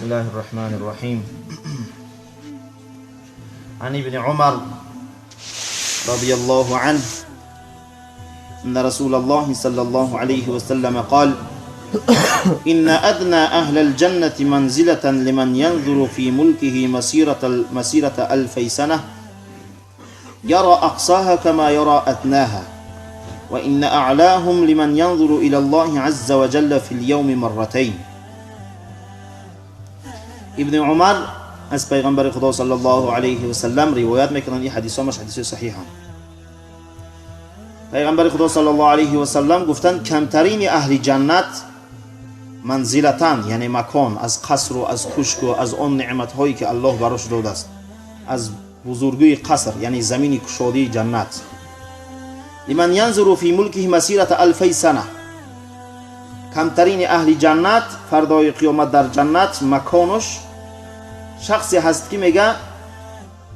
بسم الله الرحمن الرحيم. عن ابن عمر رضي الله عنه أن رسول الله صلى الله عليه وسلم قال: إن أدنى أهل الجنة منزلة لمن ينظر في ملكه مسيرة 2000 سنة يرى أقصاها كما يرى أدناها، وإن أعلاهم لمن ينظر إلى الله عز وجل في اليوم مرتين. ابن عمر از پیغمبر خدا صلی الله علیه و سلم روایت میکنند. این حدیث همش حدیث صحیح هم. پیغمبر خدا صلی الله علیه و سلم گفتند کمترین اهل جنت منزلتان، یعنی مکان، از قصر و از کشک و از آن نعمت هایی که الله براش داده است، از بزرگی قصر یعنی زمین کشاده جنت، لمن ینظر فی ملکه مسیرة 2000 سنه، کمترین اهل جنت فردای قیامت در جنت مکانش شخصی هست که میگه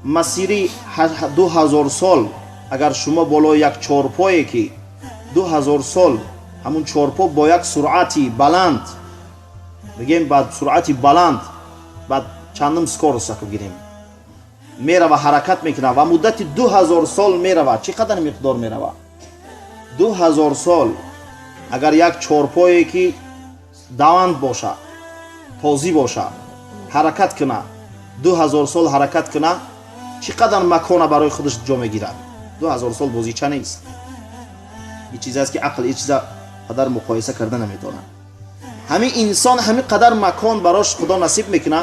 مسیری 2000 سال، اگر شما بالای یک چارپایی که 2000 سال همون چارپا با یک سرعتی بلند، بگیم با سرعتی بلند، بعد چندم скорость بگیریم، میره و حرکت میکنه و مدت 2000 سال میره و چقدر مقدار میره و 2000 سال اگر یک چارپایی که دوند باشه، تازی باشه، حرکت کنه، 2000 سال حرکت کنه، چقدر مکان برای خودش جا میگیرد؟ 2000 سال بازیچه نیست. این چیز است که عقل این چیزا قدر مقایسه کرده نمیتونه. همین انسان همین قدر مکان براش خدا نصیب میکنه،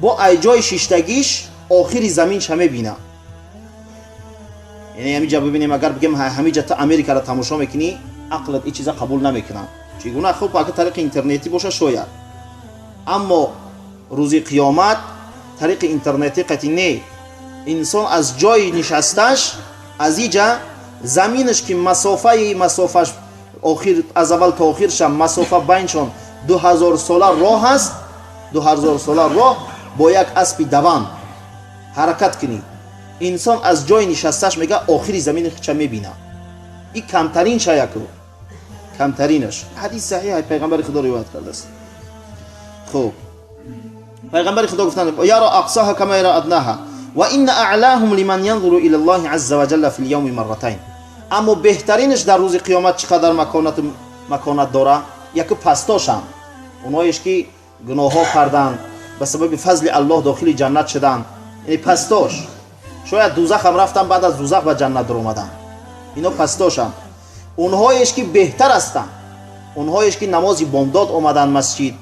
با ایجای شیشتگیش آخری زمینش همه بینه. یعنی همینجا ببینیم، اگر بگیم همینجا تا امریکا را تماشا میکنی، عقلت این چیزا قبول نمیکنه. چگونه؟ خب اگه طریق اینترنتی باشه شاید، اما روزی قیامت طریق اینترنتی قطعی نه. انسان از جای نشستش، از اینجا زمینش که مسافهش آخر از اول تا آخرش مسافه بینشون 2000 ساله راه است، 2000 ساله راه با یک اسب دوان حرکت کنی، انسان از جای نشستش میگه آخری زمین چه میبینه. این کمترین شایکو کمترینش. حدیث صحیح پیغمبر خدا روایت کرده است. خب پیغمبر خدا گفتند یرا اقصاها کما یرا ادناها و ان اعلاهم لمن ينظر الى الله عز وجل في اليوم مرتين. اما بهترینش در روز قیامت چقدر مکانت داره؟ یک پستاشم، اونایش که گناه ها کردن به سبب فضل الله داخل جنت شدن، یعنی پستاش شاید دوزخ هم رفتن، بعد از دوزخ به جنت در اومدن، اینا پستاشم. اونهایش که بهتر هستن، اونهایش که نمازی بامداد اومدن مسجد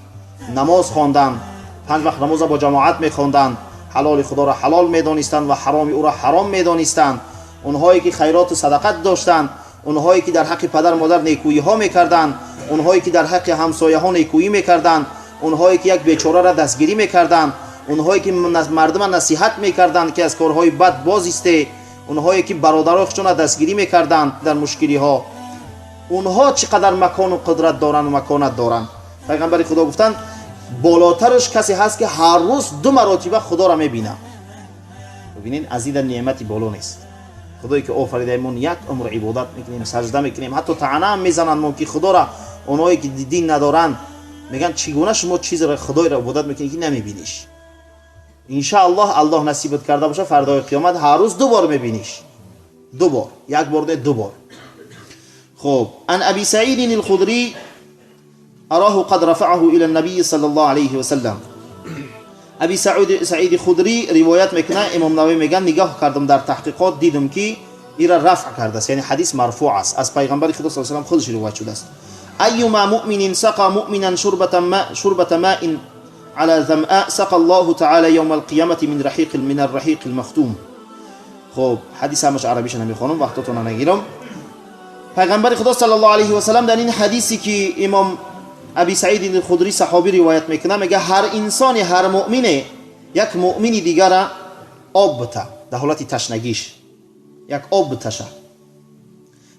نماز خواندن، 5 وقت نماز با جماعت میخواندن، حلال خدا را حلال میدانستند و حرام او را حرام میدانستند، اونهایی که خیرات و صدقت داشتند، اونهایی که در حق پدر مادر نیکویی ها میکردند، اونهایی که در حق همسایه ها نیکویی میکردند، اونهایی که یک بیچاره را دستگیری میکردند، اونهایی که مردم نصیحت میکردند که از کارهای بد باز ایسته، اونهایی که برادرای خودشون را دستگیری میکردند در مشکلی ها، اونها چقدر مکان و قدرت دارند و مکانت دارند. پیغمبر خدا گفتند بالاترش کسی هست که هر روز 2 مرتبه خدا را میبینه. ببینین از این نعمتی بالا نیست. خدایی که آفریدهمون یک عمر عبادت میکنیم، سجده میکنیم، حتی طعنه هم میزنند ما که خدا را، اونایی که دین ندارن میگن چگونه شما چیز را خدای را عبادت میکنی که نمیبینیش. ان شاء الله الله نصیبت کرده باشه فردای قیامت هر روز 2 بار میبینیش، 2 بار، یک بار نه 2 بار. خب عن ابی سعید الخدری اراه قد رفعه الى النبي صلی الله علیه و سلم. ابی سعید خدری روایت میکنه، امام نووی میگن نگاه کردم در تحقیقات دیدم که ایرا رفع کرده است، یعنی حدیث مرفوع است، از پیغمبر خدا صلی الله علیه و سلم خودش روایت شده است. ایما مؤمن سقى مؤمنا شربة ماء على ظمآ سقى الله تعالى يوم القيامة من الرحيق المختوم. خب حدیث همش عربیش نمیخوانم، وقتتون نگیرم. پیغمبر خدا صلی الله علیه و سلم در این حدیثی که امام ابی سعید الخدری صحابی روایت میکنه، میگه هر انسانی، هر مؤمنه یک مؤمنی دیگر آب بته در حالت تشنگیش، یک آب بتشه،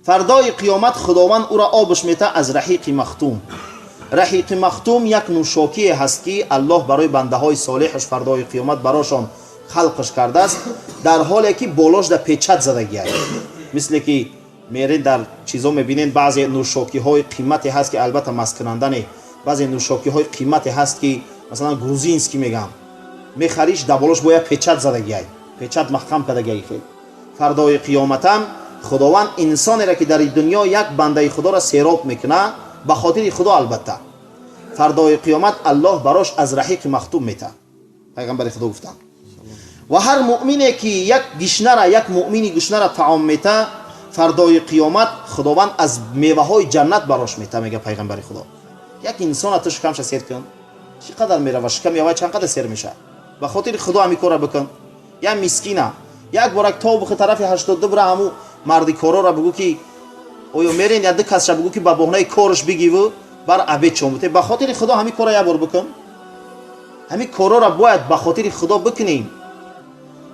فردای قیامت خداوند او را آبش میته از رحیق مختوم. رحیق مختوم یک نوشاکی هست که الله برای بنده های صالحش فردای قیامت براشان خلقش کرده است، در حالی که بالاش در پیچت زدگی است. مثل که میرین در چیزا میبینین بعضی نوشاکی های قیمتی هست که البته مست کننده نه، بعضی نوشاکی های قیمتی هست که Масалан, грузинский мегам, мехариш, даболош бояд печать задагиай, печать маҳкам кардагиай. Хел фардои қиёматам Худованд инсонеро, ки дар дунё як бандаи Худоро сероб мекуна ба хотири Худо, албатта, фардои қиёмат Аллоҳ барош аз раҳиқи махтум мета, пайғамбари Худо гуфтанд. Ва ҳар муъмине, ки як гишнара, як муъмини гушнара таом мета, фардои қиёмат Худованд аз меваҳои ҷаннат барош мета, мега пайғамбари Худо. Як инсона ту шикамша сер кун, чӣ қадар мерава шиками авай, чанд қадар сер мешавад? Ба хотири Худо ҳами корра бикун. Як мискина як борак то бухи тарафи 82 бура, ҳаму марди корора бугӯ, ки оё мерен, я ду касша бугӯ, ки ба боҳнаи корш бигиву бар обед чон буте. Ба хотири Худо ҳами корра як бор бикун. Ҳами корора бояд ба хотири Худо бикунем.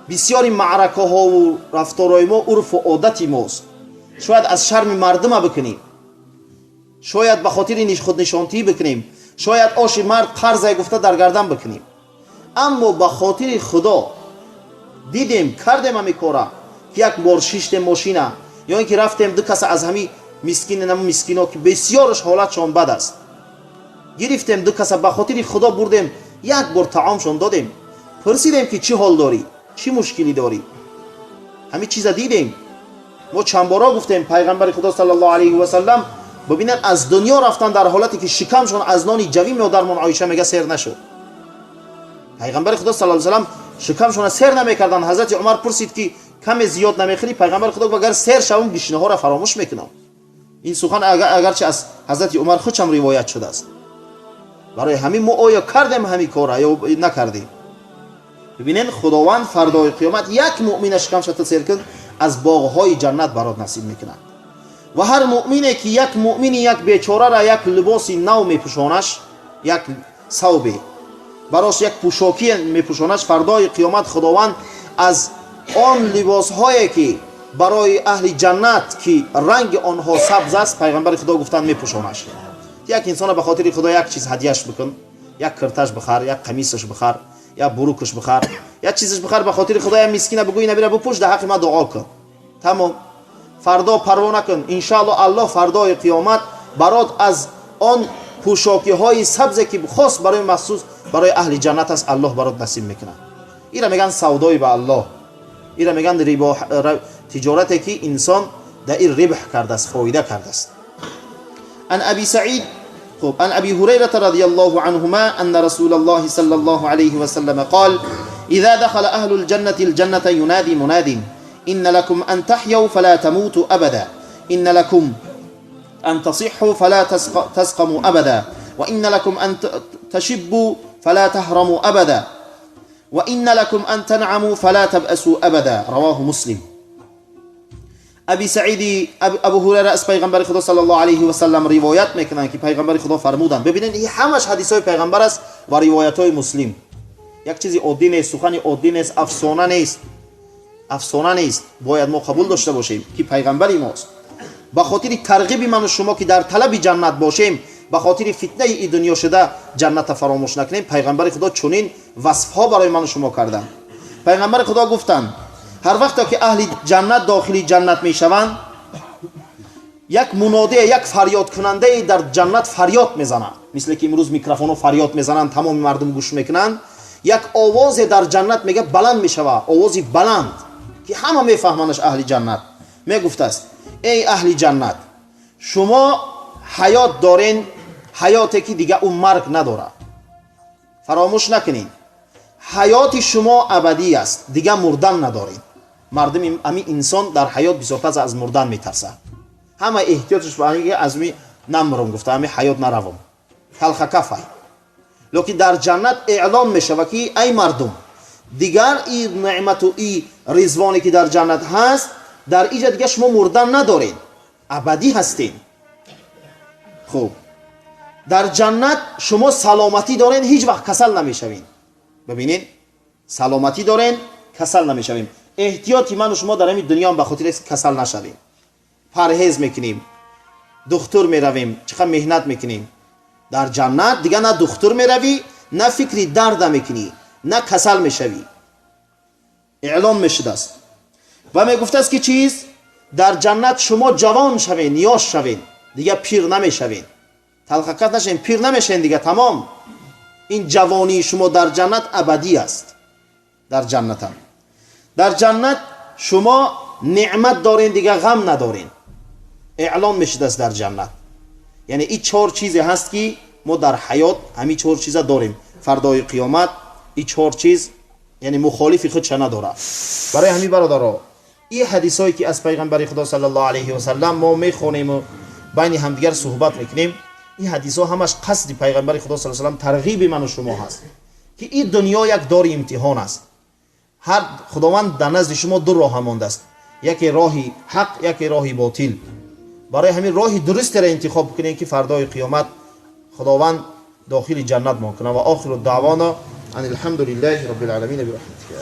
Бисёри маъракаҳову рафторҳои мо урфу одати мост. Шояд аз шарми мардума бикунем, шояд ба хотири худнишонтӣ бикунем, шояд оши мард қарзай гуфта дар гардан бикунем, аммо ба хотири Худо дидем, кардем ҳами кора, ки як бор шиштем мошина ё ин ки рафтем ду каса аз ҳами мискин, наму мискино, ки бисёраш ҳолатшон бад аст, гирифтем ду каса, ба хотири Худо бурдем, як бор таомшон додем, пурсидем, ки чӣ ҳол дорӣ, чӣ мушкилӣ дорӣ. Ҳамин чиза дидем. Мо чандборо гуфтем, пайғамбари Худо саллаллоҳу алайҳи васаллам, бибинед, аз дунё рафтан дар ҳолате, ки шикамшон аз нони ҷавӣ, модармон Оиша мега, сер нашуд. Пайғамбари Худо саллаллоҳу алайҳи васаллам шикамшона сер намекарданд. Ҳазрати Умар пурсид, ки каме зиёд намехӯрӣ? Пайғамбари Худо гуфт: агар сер шавам, гишнаҳоро фаромӯш мекунам. Ин сухан агарчи аз ҳазрати Умар худшам ривоят шудааст. Барои ҳамин мо оё кардем ҳамин кора ё накардем? Бибинед, Худованд фардои қиёмат як муъмина шикамшата сер кун, аз боғҳои ҷаннат барот насиб мекунад. Ва ҳар муъмине, ки як муъмини, як бечорара як либоси нав мепӯшонаш, як савбе барош, як пӯшокӣ мепӯшонаш, фардои қиёмат Худованд аз он либосҳое, ки барои аҳли ҷаннат, ки ранги онҳо сабз аст, пайғамбари Худо гуфтанд, мепӯшонаш. Як инсона ба хотири Худо як чиз ҳадияш бикун, як кирташ бихар, як қамисаш бихар, як бурукаш бихар, як чизаш бихар, ба хотири Худо як мискина бигӯ: ина бира, бипӯш, дар ҳаққи ман дуо кун. Тамом. Фардо парво накун, иншаалло, Аллоҳ фардои қиёмат барот аз он пӯшокиҳои сабзе, ки хос барои, махсус барои аҳли ҷаннат аст, Аллоҳ барот насиб мекунад. Ира мегӯянд савдои ба Аллоҳ, ира мегӯянд тиҷорате, ки инсон дар ин рибҳ кардааст, фоида кардааст. Ан Аби Саид, خب، عن أبي هريرة رضي الله عنهما أن رسول الله صلى الله عليه وسلم قال: إذا دخل أهل الجنة الجنة ينادي مناد: إن لكم أن تحيوا فلا تموتوا أبدا، إن لكم أن تصحوا فلا تسقموا أبدا، وإن لكم أن تشبوا فلا تهرموا أبدا، وإن لكم أن تنعموا فلا تبأسوا أبدا. رواه مسلم. Аби Саиди, Абу Ҳурайра аз пайғамбари Худо саллаллоҳу алайҳи васаллам ривоят мекунанд, ки пайғамбари Худо фармуданд. Бибинед, ин ҳамаш ҳадисҳои пайғамбар аст ва ривоятҳои Муслим. Як чизи оддӣ нест, сухани оддӣ нест, афсона нест, афсона нест. Бояд мо қабул дошта бошем, ки пайғамбари мост. Ба хотири тарғиби ману шумо, ки дар талаби ҷаннат бошем, ба хотири фитнаи и дунё шуда ҷанната фаромӯш накунем, пайғамбари Худо чунин васфҳо барои ману шумо карданд. Пайғамбари Худо гуфтанд: ҳар вақте ки аҳли ҷаннат дохили ҷаннат мешаванд, як мунодие, як фарёдкунандае дар ҷаннат фарёд мезанад, мисле ки имрӯз микрофонҳо фарёд мезананд, тамоми мардум гӯш мекунанд. Як овозе дар ҷаннат, мега, баланд мешавад, овози баланд, ки ҳама мефаҳманаш, аҳли ҷаннат. Мегуфтааст: эй аҳли ҷаннат, шумо ҳаёт дорен, ҳаёте, ки дига ӯ марг надорад. Фаромӯш накунед, ҳаёти шумо абадӣ аст, дига мурдан надоред. Мардуми ами инсон дар ҳаёт бисёртар аз мурдан метарсад. Ҳама эҳтиёташ аз ми намурам гуфта, ами ҳаёт наравам, талхакафай. Лекин дар ҷаннат эълон мешавад, ки ай мардум, дигар и неъмату и ризвоне, ки дар ҷаннат ҳаст, дар иҷа дига шумо мурдан надоред, абадӣ ҳастед. Хуб, дар ҷаннат шумо саломатӣ доред, ҳеҷ вақт касал намешавед. Бибинед, саломатӣ дорен, касал намешавем. Эҳтиёти ману шумо дар ҳамин дунёам ба хотире касал нашавем, парҳез мекунем, духтур меравем, чӣ қадр меҳнат мекунем. Дар ҷаннат дига на духтур меравӣ, на фикри дарда мекунӣ, на касал мешавӣ. Эълон мешудааст ва мегуфтааст, ки чиз? Дар ҷаннат шумо ҷавон шавед, ёш шавед, дига пир намешавед, талхакат нашавед, пир намешавед дига, тамом. Ин ҷавонии шумо дар ҷаннат абадӣ аст. Дар ҷаннатам, дар ҷаннат шумо неъмат дорен, дига ғам надорен, эълон мешудааст дар ҷаннат. Яъне ин чор чизе ҳаст, ки мо дар ҳаёт ҳамин чор чиза дорем. Фардои қиёмат ин чор чиз, яъне, мухолифи худша надорад. Барои ҳамин, бародаро, ин ҳадисҳое, ки аз пайғамбари Худо саллаллоҳу алайҳи васаллам мо мехонему байни ҳамдигар суҳбат мекунем, ин ҳадисҳо ҳамаш қасди пайғамбари Худо саллаллоҳу алайҳи васаллам тарғиби ману шумо ҳаст, ки ин дунё як дори имтиҳон аст. Ҳар Худованд дар назди шумо ду роҳа мондааст: яке роҳи ҳақ, яке роҳи ботил. Барои ҳамин роҳи дурустеро интихоб кунем, ки фардои қиёмат Худованд дохили ҷаннат мон кунад. Ва охиру даъвона ан алҳамду лиллаҳи роббил оламин. Бирахматика.